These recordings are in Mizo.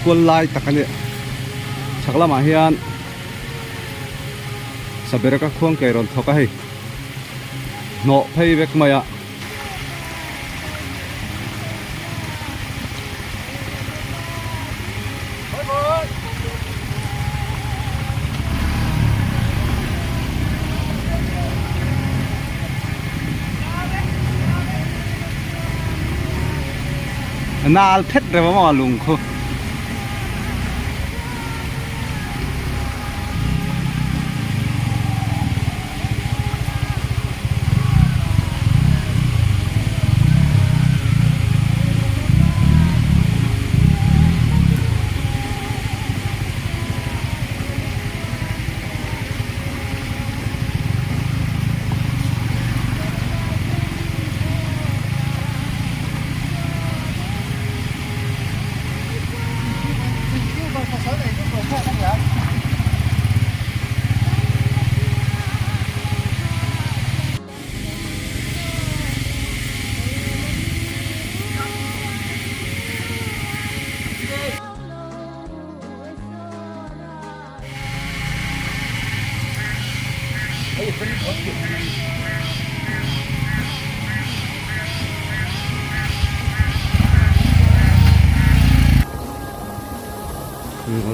kual lai tak a ni chhak lamah hian sabereka khuang ke rawn thawk a hei hnawh phei vek mai a. Nal phet reuh a maw lung khu.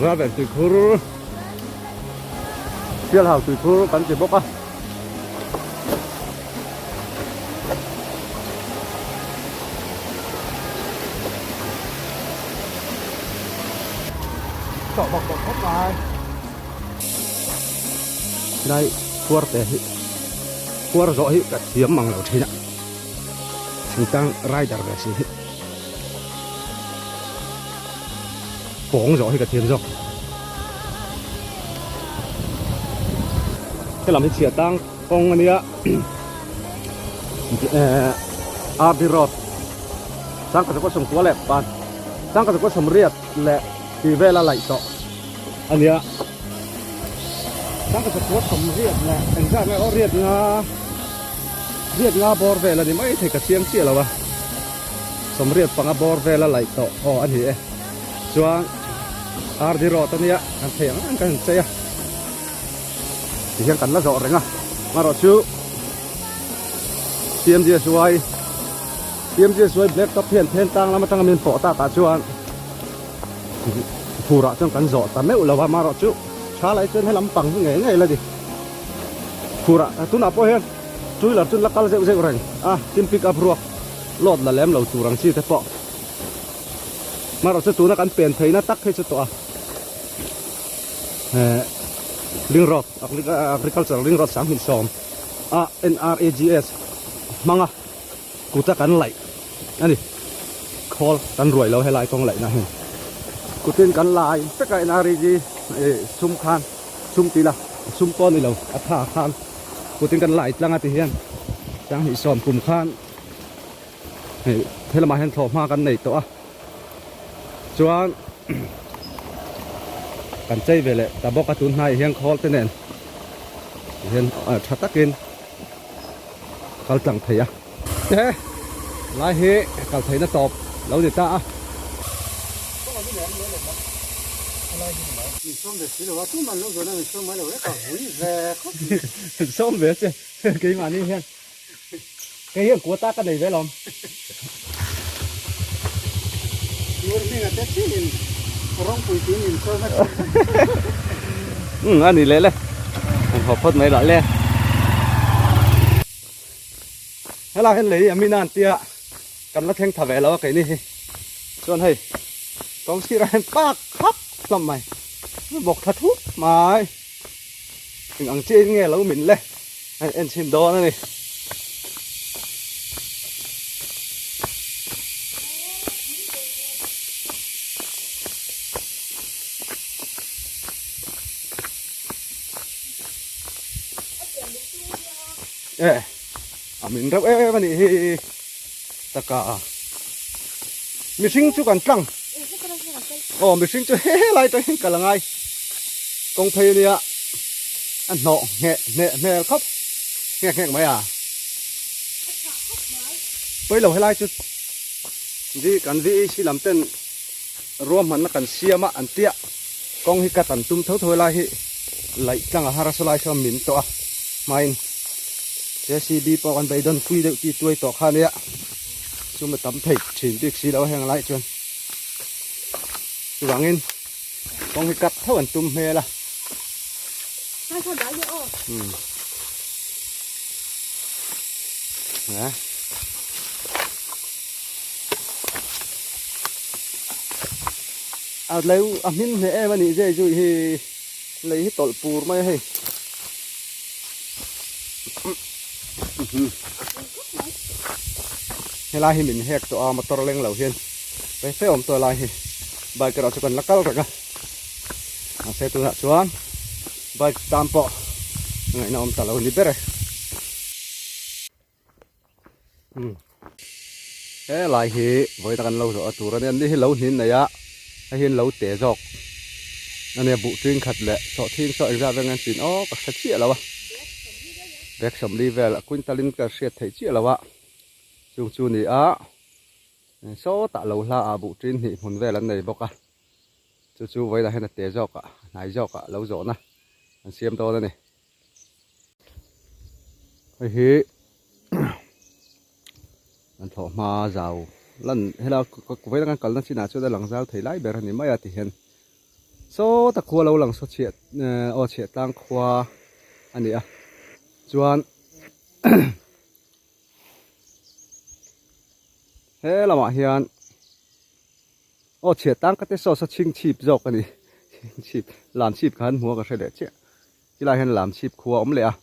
Raven tuikhur Sialhau tuikhur kan ti bawk a. Chawh bawk bawk khawp mai. Lai khuar te hi khuar zawh hi ka thiam mang lo thin a. Thingtlang rider ve si hi. Pawng zawh hi ka thiam zawk. Helam hi chhia tang kawng a nia RD road sangkhat zakua sawmkua leh pan sangkhat zakua sawmriat leh tih vel a laih tawh a nia sangkhat zakua sawmriat leh engzat nge aw riat nga riat nga bawr vel a ni mai thei ka chiang chiah lo a. Sawmriat panga bawr vel a laih tawh aw a ni e. Chuan RD road a nia kan thei ang ang kan han chei a. Tihian kan la zawh reng a. Amaherawh chu PMGSY PMGSY black top hian then tlang lam atanga min pawh takah chuan phurah chuan kan zawh ta meuh lo a. Amaherawh chu tha lai chuan helam pang hi ngei ngei la ni. Phurah tunah pawh hian two wheeler chu la kal zeuh zeuh reng a tin pick up ruak load la lem lo tur ang chi te pawh marawh chu tuna kan pen theihna tak hi chu tawh a eh ring road agriculture ring road sang hnih sawm a N_R_A_G_S hmanga kuta kan laih a ni khawl kan ruai lo helai kawng laihna hian kutin kan lai vek a N_R_A_G eh sum khan sum tih la sum pawh a ni lo a tha khan. Kutin kan lai tlang a ti hian Sanghnih sawm kum khan hei he lamah hian thlawh hma kan nei tawh a chuan kan chei ve leh ta bawk a tun hnaiah hian khawl te nen hian tha takin kal tlang thei a he lai hi kal theihna tawp lo ni ta a. Sawm ve che keimahni hian kei hian quota ka nei ve lawm. Umm a ni leh le an haw phawt mai lah le. Helai hian lei a min a an tia kan la thleng tha ve lo a keini hi chuan hei kawng sirah hian pak khap hlawm mai bawk tha thup mai eng ang chiahin nge lo min le a en chhin dawn a ni. E a min reuh em em a nih hi taka mihring chu kan tlang aw mihring chu he lai tangin kal a ngai kawng phei a nia a hnawh ngheh hneh hmel khawp nghek nghek mai a pawilo helai chu vi kan VEC lam ten. ruahmanna kan siam a an tia kawng hi cut an tum tho tho helai hi laih tlang a har a sawlai sawn min tawh a hmain JCB pawh kan beidawn pui deuh tih tuai tawh kha ania sum a tam thei thin bik si lo a heng lai chuan chuvangin kawng hi cut tho an tum hmel a. A lei a hmin hneh em a nih zai zui hi lei hi tawlh pur mai a hei helai hi min hek tawh a motor leng lo hian fe fe awm tawh lai hi bike erawh chu kan la kal reng a mahse tunah chuan bike tan pawh ngaihna awm ta lo ni ber e. Helai hi vawi tak an lo zawh a tur a nia ni hi lo hnin nei a hei hi an lo te zawk a nia buh ṭing khat leh sawhthing saw engzat vel nge an chin aw ka hre chiah lo a bag sawmli vel a quintal in ka hriat theih chiah lo a chung chu ni a sawtah lo hla ah buh ṭin hnih hmun vel an nei bawk a chu chu vawilah hian a te zawk ah a hnai zawk ah lo zawhna an siam dawn a ni. Hei hi an thlawh hma zau lan hela vawiin kan kalna chinah chuan a lang zau thei lai ber a ni mai a tihian sawta khua lo lang saw chhiah aw chhiah tlang khua a ni a chuan he lamah hian aw chhiah tlang ka te saw saw chhingchhip zawk a ni chhingchhip lam chhip kha an hmu a ka hre leh chiah. Chilai hian Lamchhip khua a awm leh a,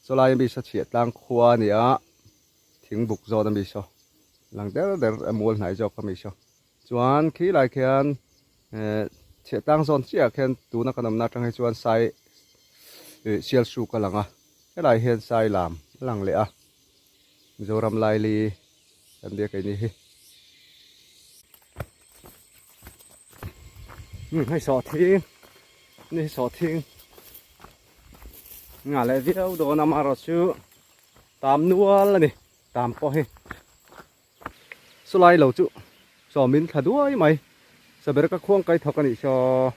chawlai ami saw chhiah tlang khua a ni a, thingbuk zawn ami saw lang der der a mual hnai zawk ami saw. Chuan khilai khian eh chhiah tlang zawn chiah ah khian tuna kan awmna atang hi chuan sai ih sialsuk a lang a, helai hian sai lam a lang leh a, Mizoram laili kan biak ei ni hi. Umm hei sawhthing ni hi sawhthing nga leh viau dawn a amaherawh chu tam nual a ni tam pawh hi sawlai lo chu sawmin thla duai mai saber ka khuang kai thawk a nih saw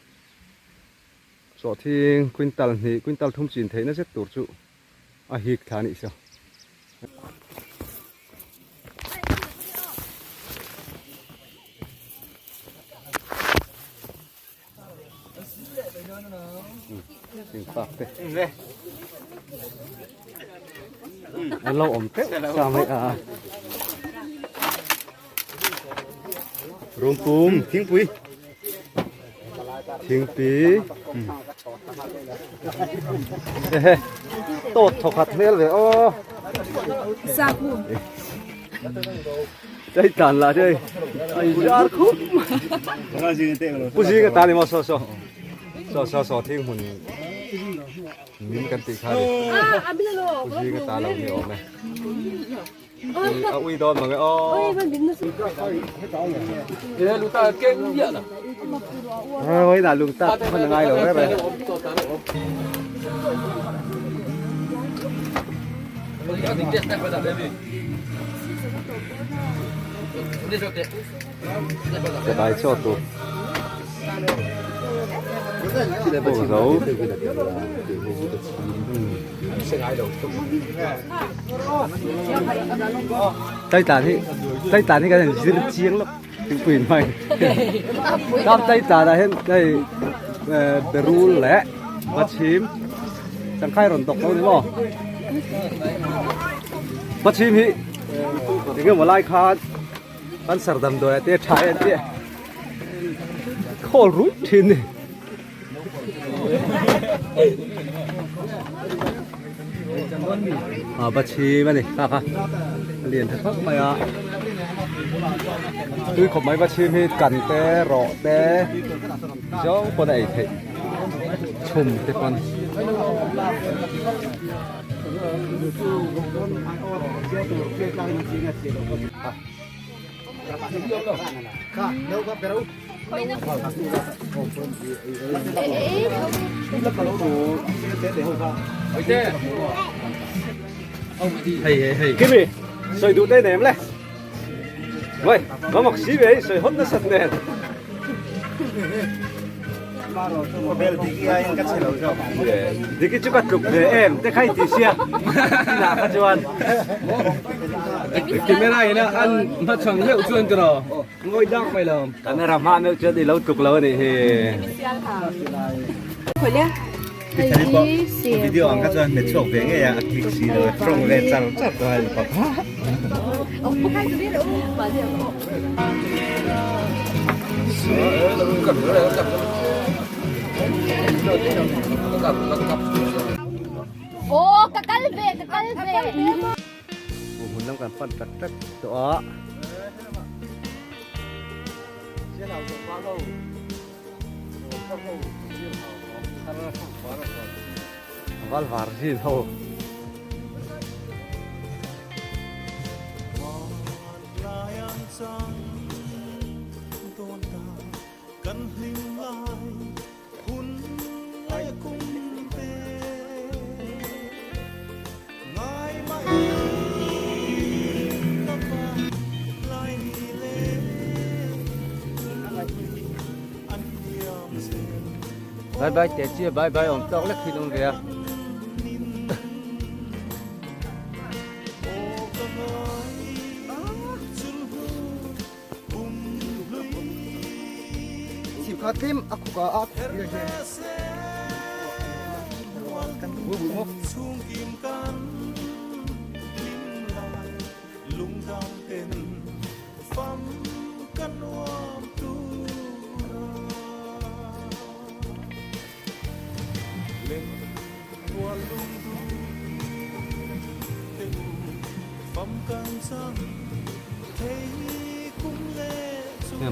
sawhthing quintal hnih quintal thum chin theihna zet tur chu a hik thla a nih saw. An lo awm teuh sa mai a Rungpum thingpui thingpi Ehe tawt thawkhat hmel ve aw Chai tan lah chai ai zar khup Pu zinga ta ni maw saw saw saw saw saw thing hmun min kan tih kha ni Pu zinga ta lo ni awm e a ui dawn mang e aw Ôi là lùng ta không là ngay rồi đấy. Cái bài cho tôi. Bộ dấu. Tây Tàn hi Tây Tàn hi kan zir chiang lo thingpui mai Kam Tây Tàn ah hian hei berul leh Pachhim Changkhai rawn dawk lo ni maw Pachhim hi eng emaw lai khan cancer damdawi ah te tha em tih khawl ruih thin ni. A va chhim a ni kha kha a lian tha khawp mai a tui khawp mai va chhim hi kan te rawh te zawng pawn a ei theih chhum te pawn. Kimi sawi duh te nem le Wei va mak si ve sawi hawt nasat nen. Diki chu ka tluk ve em te kha i ti sia inah kha chuan Camera ina an hmachhuang meuh chuan tiraw ngawi dak mai lo. Camera hma meuh chuan i lo tluk lo a nih hi. Video ang kha chuan hmet chhuak ve ngei a, a click si lo a, tawng ve char char tawh a ni pawp. Hmun lam kan pan tak tak tawh a. Val var zin ho. Bye bye teh chiah bye bye awm tawk lek thin awm ve a.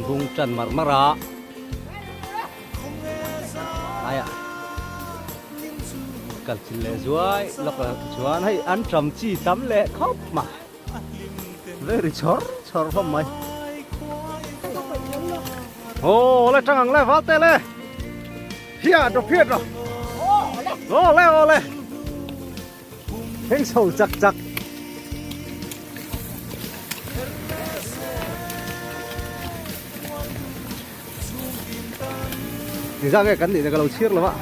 Bung tan mar mar a aiah kal chin leh zuai lawk ah chuan hei an tam chi tam leh khawp mai very chhawr chhawr hlawm mai aw le tang ang le val te le hiat rawh phiat rawh aw le aw le thleng chho chak chak. Engzah nge kan nihna ka lo chhir lo a.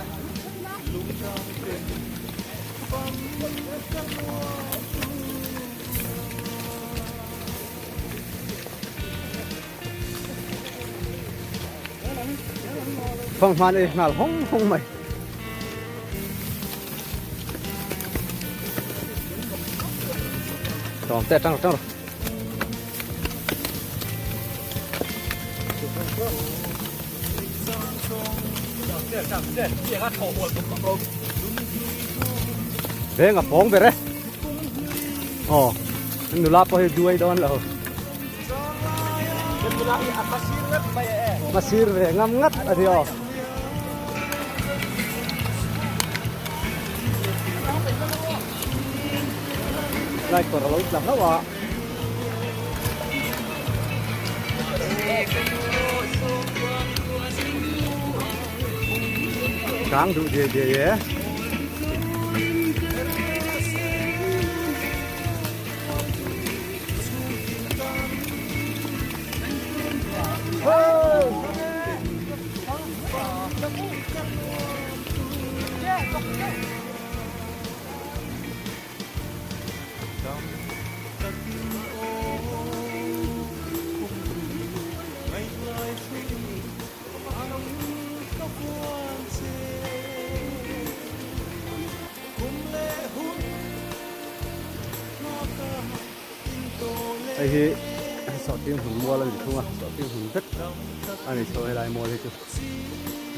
Fanghma nei nghal hawng hawng mai. Tawng te tang tang. Veng a pawng ber e. Aw, nula pawh hi duai dawn lo. Masir ve ngam ngat a ni aw. Lai kawr a lo tla hlauh a. Kang duh diai diai e. Hei hi sawhting hmun mual a ni thung a sawhting hmun vek a ni chho helai mual hi chu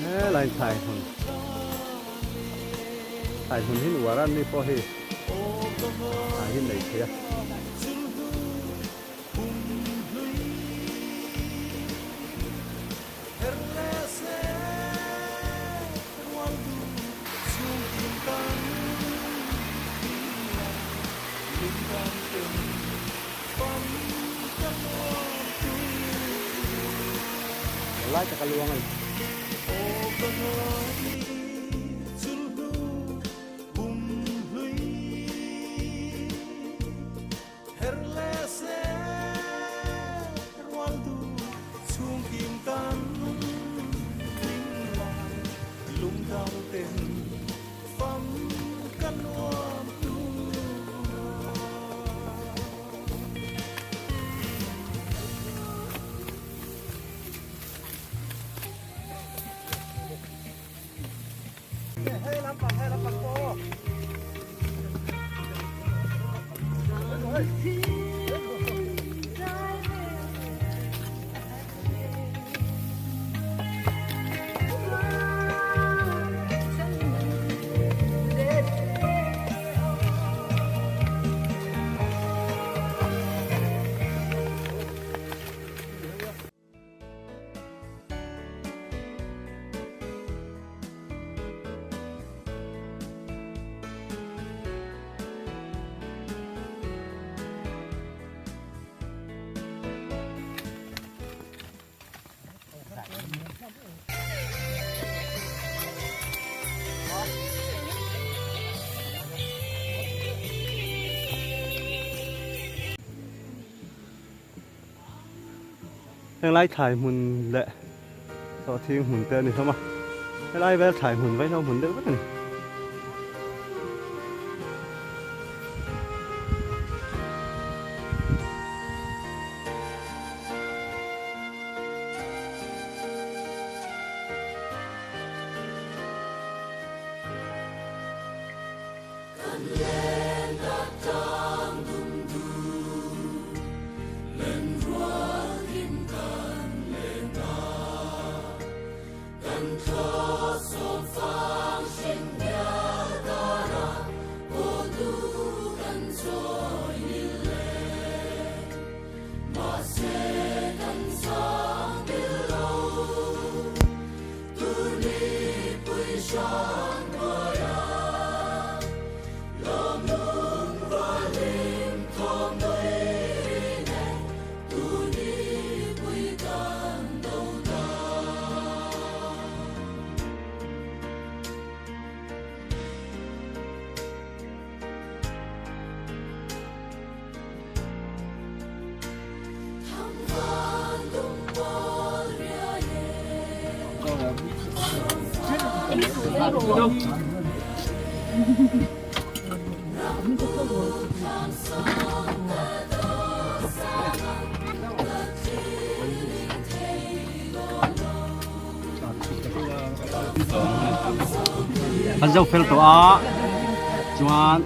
helai thlai hmun thlai hmun hi uar a ni pawh hi thlai hi nei thei a. Lai tak a luang a ni. Henglai thlai hmun leh sawhthing hmun te a ni hlawm a, helai vel thlai hmun vaihlo hmun deuh vek a ni. An zo fel tawh a chuan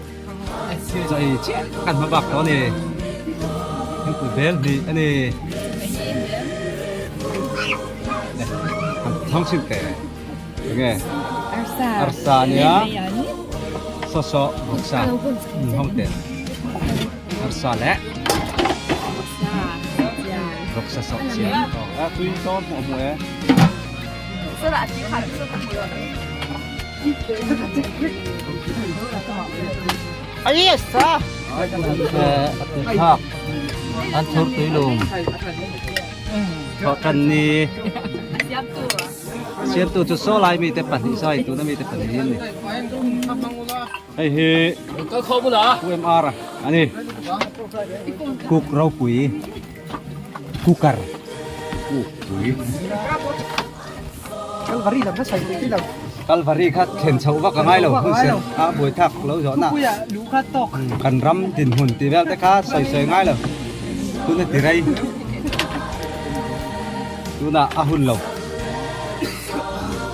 chaw ei chiah kan hma bak tawh a ni thingpui bel hnih a ni thawng chhin teh enge arsa a nia saw saw vawksa hawng teh arsa leh vawksa sawh chiah a tui tawm hmuh hmuh e. An thur tuilum thawhtan ni siamtu chu saw lai mite pahnih saw hei tuna mite pahnih hi a ni hei hi UMR a ni cook ropui cooker kukpui Kalvari lam kha sawi thei lo. Kalvari kha thlen chhoh vak a ngai lo hun ser a buai thak lo zawh na. Lu kha tawk. Kan ram dinhmun tih vel te kha sawi sawi ngai lo. Tuna ti rei. Tuna a hun lo.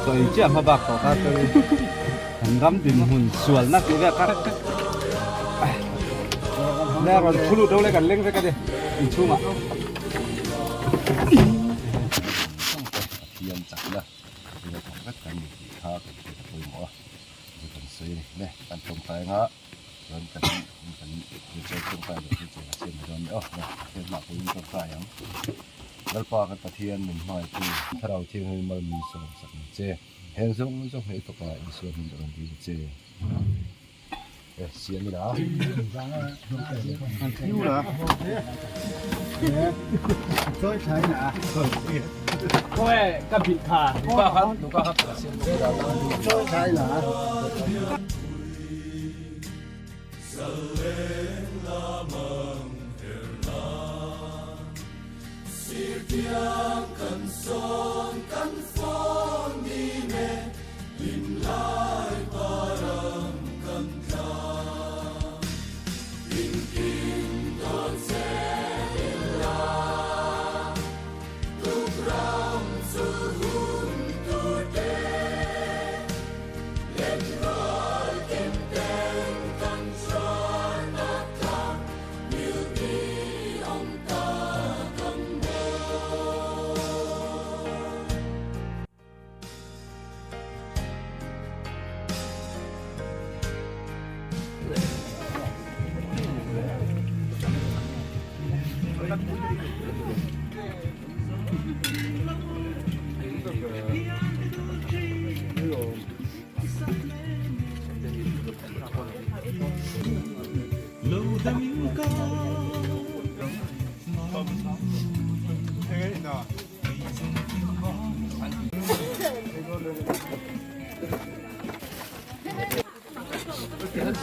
Sawi chiah hma bak tawh kha kan ram dinhmun sualna tih vel kha. Le rawn thu lut lo le kan leng vek a ni inchhungah. Pathian chakna ringa thawk vek kan ni tih kha kan hriat a pawimawh a, chu kan sawi a ni. Le kan tawngtai anga chuan kan kan inchei tawngtai leh chu chei a siam mai dawn a ni aw. Le Pathian hmah pawhin tawngtai ang. Lalpa kan Pathian min hmaitu Thlarau Thianghlim mal min sawm sak ang che. Heng zawng zawng hi i fapa Isua hming ka rawn dil a che.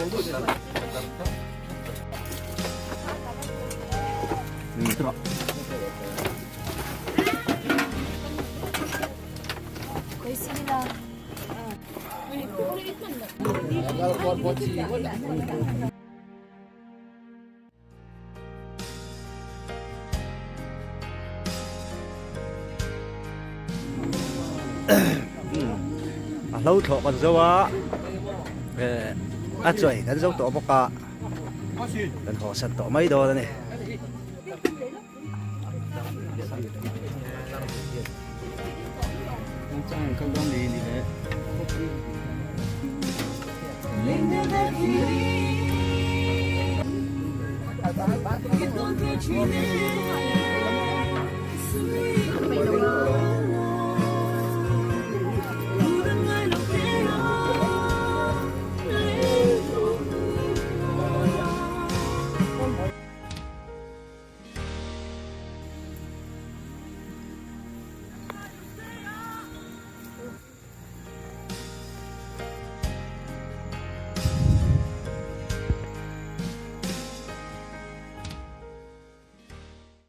A hlo thlawh kan zo a eh a chawi kan zo tawh bawk a kan haw san tawh mai dawn a ni.